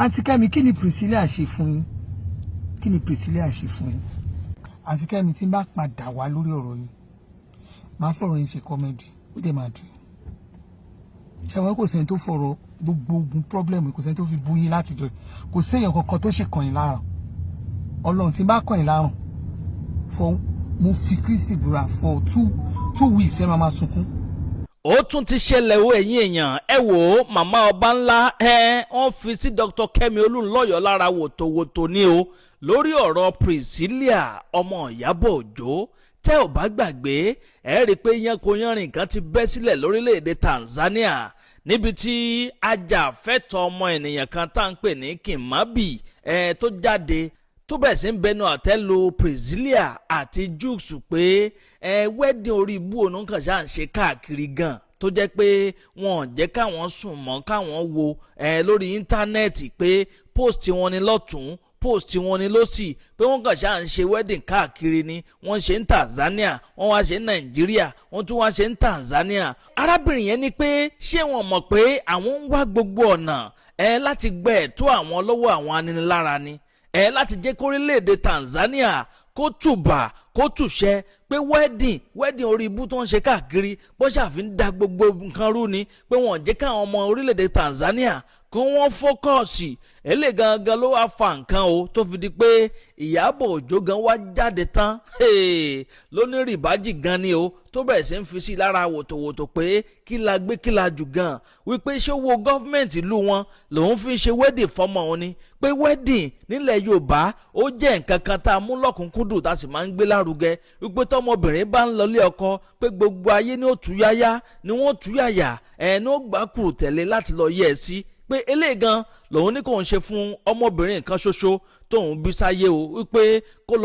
Àǹtí Kẹ́mi, kí ni Priscilla ṣe fún yín? Kí ni Priscilla ṣe fún yín? Àǹtí Kẹ́mi, tí n bá padà wá lórí ọ̀rọ̀ yìí, máa fọ̀rọ̀ yín ṣe comedy, ó dẹ̀ máa dùn. Ṣé àwọn kò sẹ́ni tó fọ̀rọ̀ gbogbo ogun problem, kò sẹ́ni tó fi bú yín láti jọ, kò séèyàn kankan tó ṣe kàn yín lárùn. Ọlọ́run, tí n bá kàn yín lárùn for, mo fi Kristi búra, for 2 2 weeks, ẹ máa máa sunkún. Ó tún ti ṣẹlẹ̀ o. Ẹ̀yin èèyàn, ẹ wò ó, màmá ọba ńlá ẹ, wọ́n fi sí Dr. Kẹ́mi Olúnlọ́yọ̀ lára wòtòwòtò ní o lórí ọ̀rọ̀ Priscilla ọmọ Ìyábọ̀ Òjó. Tẹ́ ò bá gbàgbé, ẹ rí i pé yánkoyánrin kan ti bẹ́ sílẹ̀ lórílẹ̀‐èdè Tanzania, níbi tí ajàfẹ́tọ̀ọ́ ọmọ ènìyàn kan tá à ń pè ní Kimabi ẹ tó jáde, tó bẹ̀rẹ̀ sí ń bẹnu àtẹ́ lu Priscilla àti Jux pé ẹ wedding orí ibú òun kàn ṣáà ń ṣe káàkiri gan, tó jẹ́ pé wọn ò jẹ́ káwọn sùn mọ́, káwọn wo ẹ lórí íńtánẹ́ẹ̀tì pé post wọn ni lọ́tún, post wọn ni lọ́sì, pé wọ́n kàn ṣáà ń ṣe wedding káàkiri ni. Wọ́n ṣe ń Tanzania, wọ́n wá ṣe ń Nàìjíríà, wọ́n tún wá ṣe ń Tanzania. Arábìnrin yẹn ní pé ṣé wọ́n mọ̀ pé àwọn ń wá gbogbo ọ̀nà ẹ láti gbẹ ẹ̀tọ́ àwọn lọ́wọ́ àwọn aninilára ni ẹ, láti jẹ́ kórílẹ̀-èdè Tanzania kó tùbà kó tùṣẹ́, pé wedding orí ibú tó ń ṣe káàkiri bó ṣàfi ń da gbogbo nǹkan rú ni, pé wọ́n jẹ́ káwọn ọmọ orílẹ̀-èdè Tanzania kó wọ́n focus. Eléyìí gangan ló wá fa nǹkan o, tó fi di pé Ìyábọ̀ Òjó gan wá jáde tán lóní rìbájì gan ni o, tó bẹ̀rẹ̀ sí ń fi sí lára wòtòwòtò pé kí la gbé, kí la jù gan, wípé ṣé owó government ìlú wọn lòun fi ń ṣe wedding fọmọ òun ni, pé wedding nílẹ̀ Yorùbá, ó jẹ́ nǹkan kan tá a mú lọ́kùnkúndùn, tá a sì máa ń gbé lárugẹ, wípé tọmọbìnrin bá ń lọlé ọkọ, pé gbogbo ayé ni ó tú yáyá, ni wọ́n tú yàyà ẹ̀ ní ó gbà kúrò tẹ̀lé láti lọ yẹ̀ ẹ́ sí, pé eléyìí gan lòun ní kò ń ṣe fún ọmọbìnrin kan ṣoṣo tóun bí sáyé o, wípé kó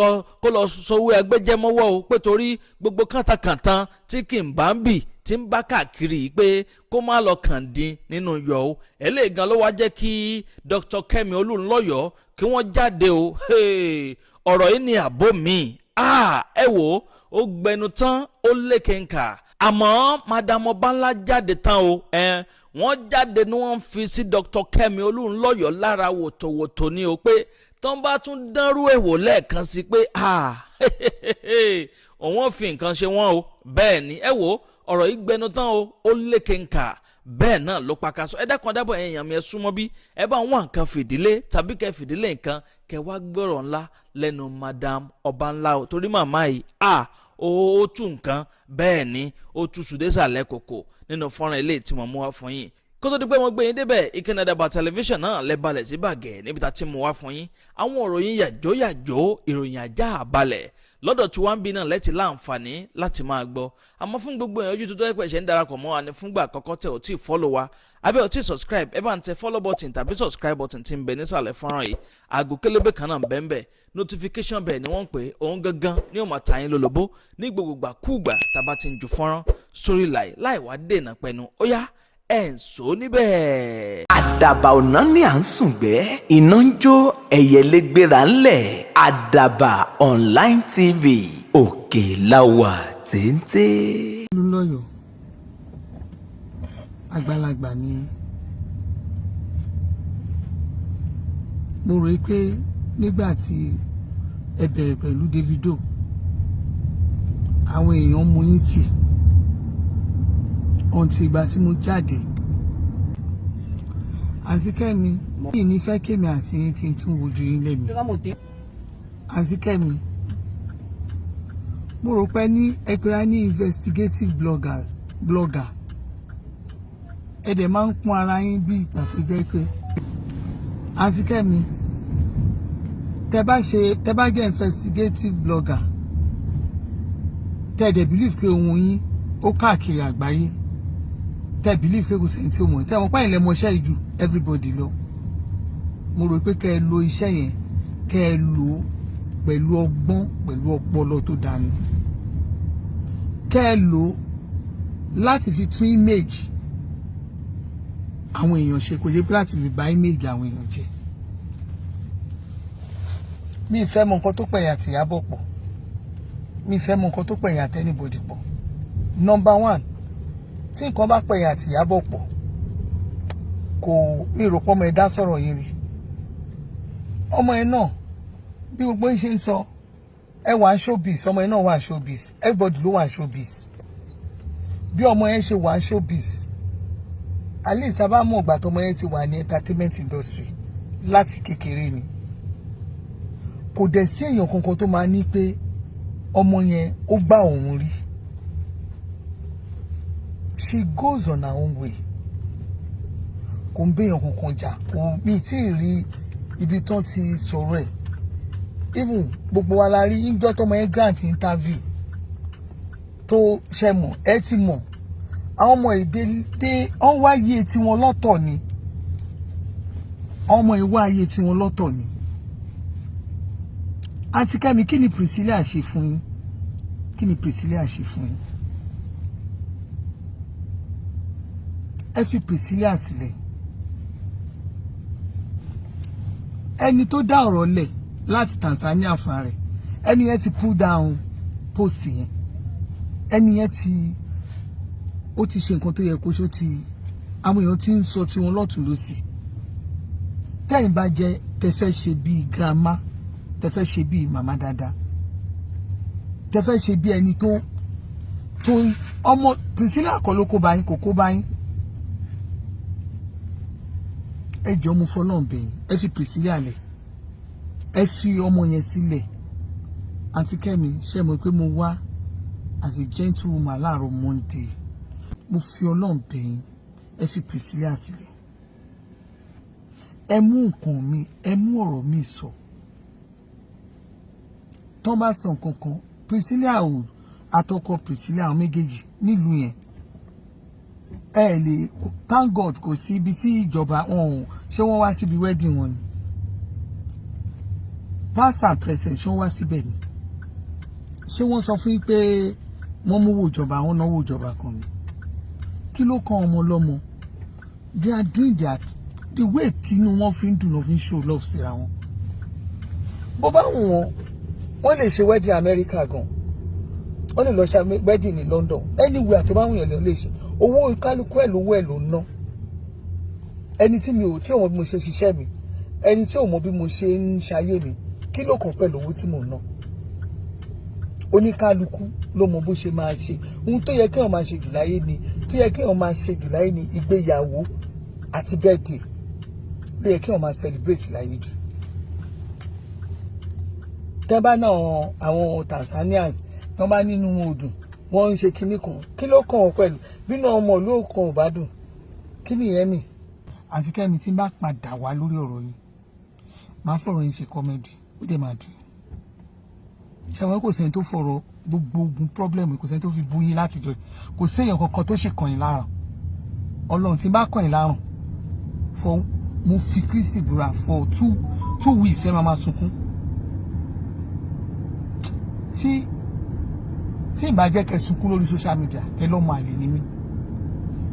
lọ sọwọ́ ẹgbẹ́jẹ́mọ́wọ́ o, pé torí gbogbo kàntàkàntàn tí kì í bá ń bì tí ń bá káàkiri, pé kó má lọ kàn dín nínú yọ o. Eléyìí gan ló wá jẹ́ kí Dr. Kẹ́mi Olúnlọ́yọ̀ kí wọ́n jáde o. Ọ̀rọ̀ yìí ni àbó mi, ẹ wò ó, gbẹnu tán, ó lékenkà. Àmọ́ Madam Ọbanla jáde tán o, wọ́n jáde ní wọ́n fi sí Dr. Kẹ́mi Olúnlọ́yọ̀ lára wòtòwòtò ni o, pé tó ń bá tún dánrú ẹ̀ wò lẹ́ẹ̀kan sí pé òun ò fi nǹkan ṣe wọ́n o. Bẹ́ẹ̀ ni, ẹ wò, ọ̀rọ̀ yìí gbẹnu tán o, ó lékenkà, bẹ́ẹ̀ náà ló pa kaṣọ. Ẹ dákun dábọ̀, ẹ̀yàn mi, ẹ súnmọ́ bí ẹ bá wọn nǹkan fìdílé tàbí kẹ fìdílé nǹkan, kẹ wá gbọ́rọ̀ ńlá lẹ́nu Madam Ọbanla o, torí màmá yìí ó tú nǹkan, bẹ́ẹ̀ ni ó tú sùdésàlẹ̀ kòkò nínú fọ́nrán ilé tí mo mú wá fún yín. Kó tó di pé mo gbé yín débẹ̀, ìkànnì Àdàbà Tẹlifíṣàn náà lẹ́balẹ̀ sí bàgẹ́, níbi tá a ti mú wá fún yín àwọn ìròyìn yàjó yàjó, ìròyìn ajá balẹ̀ lọ́dọ̀ tí wọ́n ń bí náà lẹ́tì láǹfààní láti máa gbọ́. Àmọ́ fún gbogbo èèyàn ojú tuntun ẹ̀pẹ̀ ṣe ń darapọ̀ mọ́ wa ní fúngbà àkọ́kọ́, tẹ̀ ò tí ì follow wa abẹ́ ò tí ì subscribe, ẹ bá ń tẹ follow button tàbí subscribe button tí ń bẹ nísàlẹ̀ fọ́nrán yìí. Aago kélébé kan náà ń bẹ ń bẹ, notification bell ni wọ́n ń pè é. Òun gangan ní ó máa ta yín lólobó ní gbogbo gbàkúùgbà tá a bá ti ń ju fọ́nrán sórí láì láì wá dènà pẹ̀lú. Ó yá, ẹ̀ ń sọ níbẹ̀. Àdàbà ọ̀nà ní à ń sùn gbẹ́, iná ń jó, ẹyẹlé gbéra ńlẹ̀. Àdàbà Online TV, òkè láwà téńté. Olúnlọ́yọ̀, àgbàlagbà ni. Mo rò pé nígbà tí ẹ bẹ̀rẹ̀ pẹ̀lú Davido, àwọn èèyàn mú yín tì ọ̀ǹtì. Ìgbà tí mo jáde, Àǹtí Kẹ́mi, mi ní fẹ́ kémi àti yín kí n tún wojú yín lẹ́mi. Àǹtí Kẹ́mi, mo rò pé ní ẹgbẹ́ra ní investigative bloggers, blogger, ẹ dẹ̀ máa ń pọ́n ara yín bí ìgbà tó jẹ́ pé, Àǹtí Kẹ́mi, tẹ bá ṣe, tẹ bá jẹ́ investigative blogger, tẹ dẹ̀ believe pé ohun yín ó káàkiri àgbáyé, tẹ believe pé kò sẹ́ni tí ó mọ̀, tẹ mọ̀ pé ilẹ̀ mọṣẹ́ yìí ju everybody lọ, mo rò pé kẹ́ ẹ lo iṣẹ́ yẹn, kẹ́ ẹ lò ó pẹ̀lú ọgbọ́n, pẹ̀lú ọpọlọ tó dání, kẹ́ ẹ lò ó láti fi tún image àwọn èèyàn ṣe, kò yẹ pé láti fi bà image àwọn èèyàn jẹ́. Mi ì fẹ́ mọ nǹkan tó pẹ̀yìn àti Ìyábọ̀ pọ̀, mi ì fẹ́ mọ nǹkan tó pẹ̀yìn àti anybody pọ̀. Number one, tí nǹkan bá pẹ̀yìn àti Ìyábọ̀ pọ̀, kò mi rò pọ́ mọ ẹ dá sọ̀rọ̀ yín rí. Ọmọ yẹn náà, bí gbogbo yín ṣe ń sọ, ẹ wà ń showbiz, ọmọ yẹn náà wà ń showbiz, everybody ló wà ń showbiz. Bí ọmọ yẹn ṣe wà ń showbiz, at least a bá mọ̀ ìgbà tọmọ yẹn ti wà ní entertainment industry láti kékeré ni. Kò dẹ̀ sí èèyàn kankan tó máa ní pé ọmọ yẹn ó gbá òun rí. She goes on her own way. Kò ń béèyàn kankan jà. Kò mi tí ì rí ibi tán ti sọ̀rọ̀ ẹ̀. Even gbogbo wa la rí níjọ́ tọmọ yẹn grant interview tó ṣe mọ̀. Ẹ ti mọ̀, àwọn ọmọ èdè dé, wọ́n wáyé tiwọn lọ́tọ̀ ni. Àwọn ọmọ ìwá ayé tiwọn lọ́tọ̀ ni. Àǹtí Kẹ́mi, kí ni Priscilla ṣe fún yín? Kí ni Priscilla ṣe fún yín? Ẹ fi Priscilla sílẹ̀. Ẹni tó dá ọ̀rọ̀ lẹ̀ láti Tanzania fúnra rẹ̀, ẹni yẹn ti pull down post yẹn. Ẹni yẹn ti, ó ti ṣe nǹkan tó yẹ kó ṣe. Ó ti, àwọn èèyàn ti ń sọ tiwọn lọ́tùn lọ́sì. Tẹ́yìn bá jẹ́ tẹ fẹ́ ṣe bíi grandma, tẹ fẹ́ ṣe bíi màmá dáadáa, tẹ fẹ́ ṣe bíi ẹni tó ọmọ Priscilla kọ́ ló kó bá yín, kò kó bá yín. Ẹ jọ̀ọ́, mo fọlọ́run bẹ̀ yín, ẹ fi Priscilla lẹ̀, ẹ fi ọmọ yẹn sílẹ̀. Àǹtí Kẹ́mi, ṣe mọ̀ pé mo wá as a gentlewoman láàárọ̀ Monday. Mo fi Ọlọ́run bẹ̀ yín, ẹ fi Priscilla sílẹ̀. Ẹ mú nǹkan mi, ẹ mú ọ̀rọ̀ mi sọ. Tán bá sọ nǹkan kan, Priscilla ò àtọkọ Priscilla, àwọn méjèèjì nílùú yẹn, ẹ lè, thank God, kò sí ibi tí ìjọba wọn ò ṣé. Wọ́n wá síbi wedding wọn ni, past and present, ṣé wọ́n wá síbẹ̀ ni? Ṣé wọ́n sọ fún yín pé wọ́n mú owó ìjọba, àwọn náwó ìjọba kan ni? Kí ló kan ọmọ lọ́mọ? They are doing the way tínú wọn fi ń dùn lọ, fi ń show love síra wọn. Bó bá wù wọ́n, wọ́n lè ṣe wedding America gan, wọ́n lè lọ ṣe wedding ní London, anywhere tó bá wù yàn lè ṣe. Owó kálukú ẹ̀, lówó ẹ̀ ló ń ná. Ẹni tí mi ò tí ò mọ bí mo ṣe ṣiṣẹ́ mi, ẹni tí ò mọ bí mo ṣe ń ṣayé mi, kí ló kàn pẹ̀lú owó tí mò ń ná? Oníkálukú ló mọ bó ṣe máa ṣe. Ohun tó yẹ kéèyàn máa ṣe jù láyé ni, tó yẹ kéèyàn máa ṣe jù láyé ni ìgbéyàwó àti birthday ló yẹ kéèyàn máa celebrate láyé jù. Tẹ́ bá náà, àwọn Tanzanians tán bá nínú wọn ò dùn, wọ́n ń ṣe kinní kan, kí ló kàn wọ́n pẹ̀lú bínú ọmọ ìlú kan ò bá dùn? Kí nìyẹn mi? Àǹtí Kẹ́mi, tí n bá padà wá lórí ọ̀rọ̀ yìí, máa fọ̀rọ̀ yín ṣe comedy, ó dẹ̀ máa dùn. Ṣé àwọn kò sẹ́ni tó fọ̀rọ̀ gbogbo ogun problem, kò sẹ́ni tó fi bú yín láti jọ, kò séèyàn kankan tó ṣe kàn yín lárùn. Ọlọ́run, tí n bá kàn yín lárùn, for mo fi Kristi búra, for 2 weeks ẹ máa máa sunkún. Tí ìbá jẹ́ kẹ́ sunkún lórí social media, ẹ lọ́mọ àlè ni mí.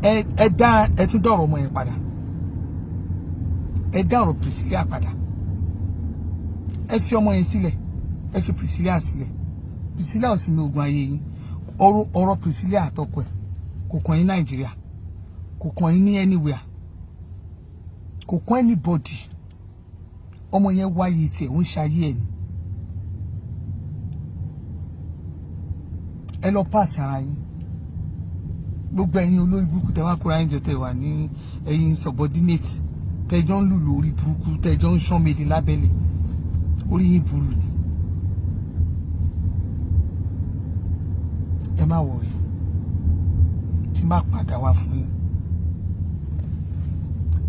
Ẹ dá, ẹ tún dọ̀rọ̀ ọmọ yẹn padà, ẹ dá ọ̀rọ̀ Priscilla padà. Ẹ fi ọmọ yẹn sílẹ̀, ẹ fi Priscilla sílẹ̀. Priscilla ò sí ní ogun ayé yín. Ọ̀rọ̀ Priscilla àtọkọ ẹ̀ kò kàn yín Nàìjíríà, kò kàn yín ní anywhere, kò kàn anybody. Ọmọ yẹn wáyé tiẹ̀, ó ń ṣayé ẹ̀ ni. Ẹ lọ pàṣẹ ara yín. Gbogbo ẹ̀yin olórí burúkú tẹ wá kóra yín jọ, tẹ wà ní ẹ̀yin subordinate, tẹjọ ń lùlù orí burúkú, tẹjọ ń ṣán mele lábẹ́lẹ̀, orí yín burú ni. Ẹ má worry, tí má padà wá fún yín,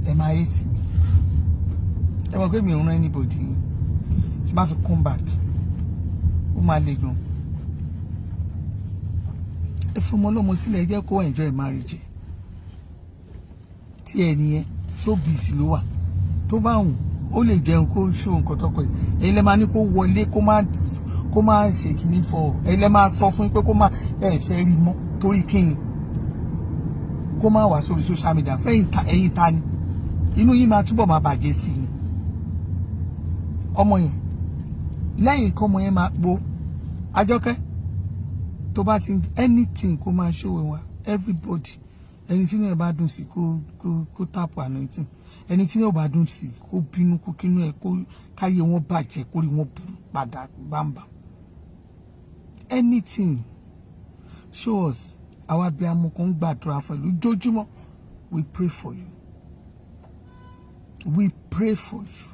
ẹ máa hate mi. Ẹ mọ̀ pé mi ò rán anybody yín. Tí má fi come back, ó máa le gan. Ẹ fún ọmọ ọlọ́mọ sílẹ̀, ẹ jẹ́ kó enjoy marriage tí ẹ nìyẹn. Showbiz ló wà, tó bá wùn ó lè jẹun, kó ṣó nǹkan tọkọ yìí. Ẹ̀yin lẹ máa ní kó wọlé, kó má ṣe kíní fọ. Ẹ̀yin lẹ máa sọ fún pé kó má, ẹ fẹ́ rí mọ́ torí kíni, kó má wá sórí social media. Fẹ́yìn ta, ẹ̀yin ta ni inú yín máa túbọ̀ máa bàjẹ́ sí i ni. Ọmọ yẹn, lẹ́yìn kọ́ ọmọ yẹn máa po Àjọkẹ́, tó bá ti anything, kó máa ṣòwò wa. Everybody, ẹni tí inú ẹ bá dùn sí, kó tap anointing. Ẹni tí yóò bá dùn sí, kó bínú, kó kínú ẹ, kó káyé wọn bàjẹ́, kó rí wọn burú padà bámbàm. Anything, show us. Àwa bí amọ̀ kan ń gbàdúrà fún ẹ lójoojúmọ́. We pray for you, we pray for you,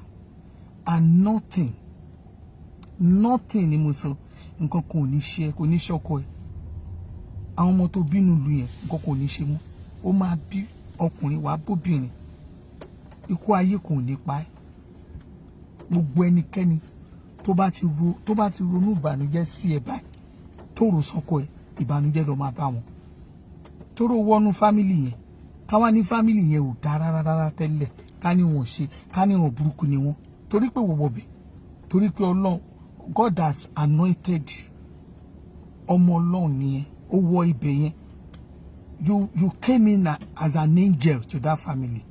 and nothing, nothing ni mo sọ, nǹkan kan ò ní ṣe ẹ, kò ní ṣọkọ ẹ. Àwọn ọmọ tó bínú lu yẹn, nǹkan kan ò ní ṣe wọn. Ó máa bí ọkùnrin, wàá bóbìnrin. Ikú ayé kò ní pa ẹ́. Gbogbo ẹnikẹ́ni tó bá ti ronú ìbànújẹ́ sí ẹ báyìí, tó rò sọ́kọ ẹ, ìbànújẹ́ ló máa bá wọn. Tóró wọnú family yẹn, káwá ní family yẹn ò dáa rárá rárá tẹ́lẹ̀, ká ní wọn ṣe, ká ní wọn burúkú ni wọn, torí pé wọ́wọ́ bẹ̀, torí pé Ọlọ́run, God has anointed you, ọmọ Ọlọ́run nìyẹn. Ó wọ ibẹ̀ yẹn, you came in as an angel to that family.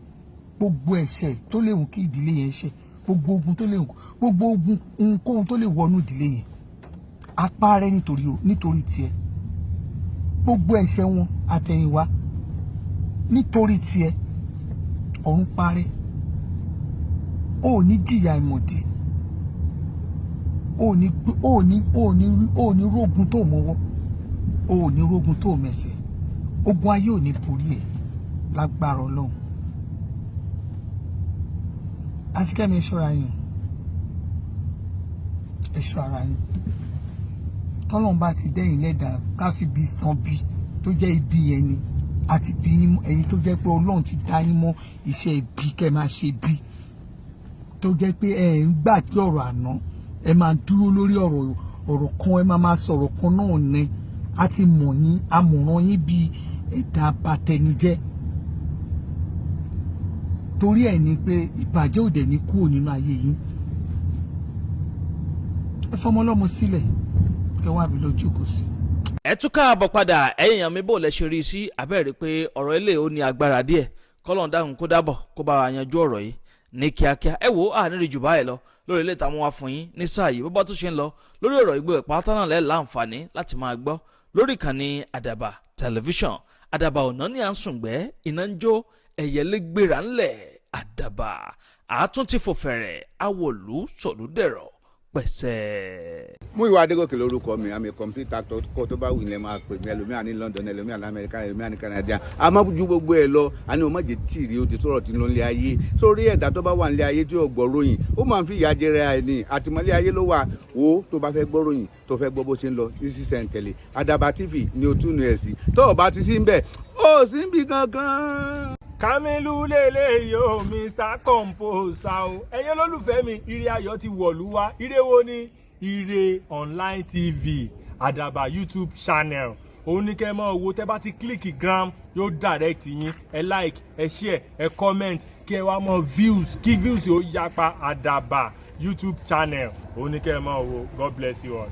Gbogbo ẹ̀ṣẹ̀ tó léwu kí ìdílé yẹn ṣe, gbogbo ogun tó léwu, gbogbo ogun, ohunkóhun tó lè wọnú ìdílé yẹn, apá rẹ nítorí tiẹ̀, gbogbo ẹ̀ṣẹ̀ wọn àtẹ̀yìnwá, nítorí tiẹ̀, ọ̀run parẹ́. Ó ní jìyà ìmọ̀dí, ó ní rógun tó mọ́wọ́, ó ní rógun tó mẹsẹ̀. Ogun ayé ò ní borí ẹ̀ lágbára Ọlọ́run. Àti Kẹ́mi, ẹ ṣọ́ra yín, ẹ ṣọ́ ara yín. Tọ́lọ́run bá ti dẹ́yìn lẹ́dàá, ká fi bí san bí tó jẹ́ ibi yẹn ni àti bí ẹ̀yin tó jẹ́ pé Ọlọ́run ti dá yín mọ́ iṣẹ́ ibi, kẹ́ máa ṣe bí tó jẹ́ pé ẹ ń gbàgbé ọ̀rọ̀ àná, ẹ máa dúró lórí ọ̀rọ̀ kan, ẹ máa máa sọ̀rọ̀ kan náà ní. A ti mọ̀ yín, amọ̀ràn yín bíi ẹ̀dá abatẹnijẹ́. Torí ẹ̀ ni pé ìbàjẹ́ òdẹ̀ ní kúrò nínú ayé yín. Ẹ fọmọ ọlọ́mọ sílẹ̀, kẹ wá bí lọ jókòó sí. Ẹ tún káàbọ̀ padà, ẹ̀yin èèyàn mi. Bò lẹ ṣe rí i sí? Abẹ́rẹ́ pé ọ̀rọ̀ ilé ó ní agbára díẹ̀. Kọ́lọ́n dáhùn, kó dábọ̀, kó bá wa yanjú ọ̀rọ̀ yìí ní kíákíá. Ẹ wo, àníri jù báyìí lọ lórí ilé ìtàwọn wa fún yín ní sáà yìí. Bó bá tún ṣe ń lọ lórí ọ̀rọ̀ ìgbé ìpátá náà lẹ́ẹ̀ láǹfààní láti máa gbọ́ lórí ìkànnì Àdàbà Tẹlifíṣàn. Àdàbà ọ̀nà ní à ń sùngbẹ́, iná ń jó, ẹ̀yẹlé gbéra ńlẹ̀. Àdàbà àátún ti fò fẹ̀rẹ̀, awòlú sọ̀lúdẹ̀rọ̀ pẹ̀sẹ̀. Múyìwá Adégòkè lórúkọ mi. Àmì complete actor kó tó bá wù ní ẹ máa pè mí. Ẹlòmíà ní London, ẹlòmíà ní Amẹ́ríkà, ẹlòmíà ní Canada. Àmọ́ ju gbogbo ẹ lọ, àní o má jẹ́ tìrì o ti sọ̀rọ̀ tí ń lọ nílé ayé. Sórí ẹ̀dá tó bá wà nílé ayé tí yóò gbọ́ ròyìn, ó máa ń fi ìyà jẹrẹ ẹ̀ ní àtìmọ́lé ayé ló wà. Wo, tó bá fẹ́ gbọ́ ròyìn, tó fẹ́ gbọ́ bó ṣe ń lọ ní sísẹ̀ntẹ̀lé, Àdàbà TV ni o túnú ẹ̀ sí. Tó o bá ti sí ń bẹ̀, ó sì ń bì kankan. Kamilu lélẹ́yìí o, Mr Composer o. Ẹ̀yin olólùfẹ́ mi, ire ayọ̀ ti wọ̀lú wá. Ire wo ni? Ire Online TV, Àdàbà YouTube channel, òun ní kẹ́ ẹ máa wo. Tẹ́ bá ti click gram, yóò direct yín. Ẹ like, ẹ share, ẹ comment, kí ẹ wá mọ views, kí views yóò yapa. Àdàbà YouTube channel, òun ní kẹ́ ẹ máa wo. God bless you all.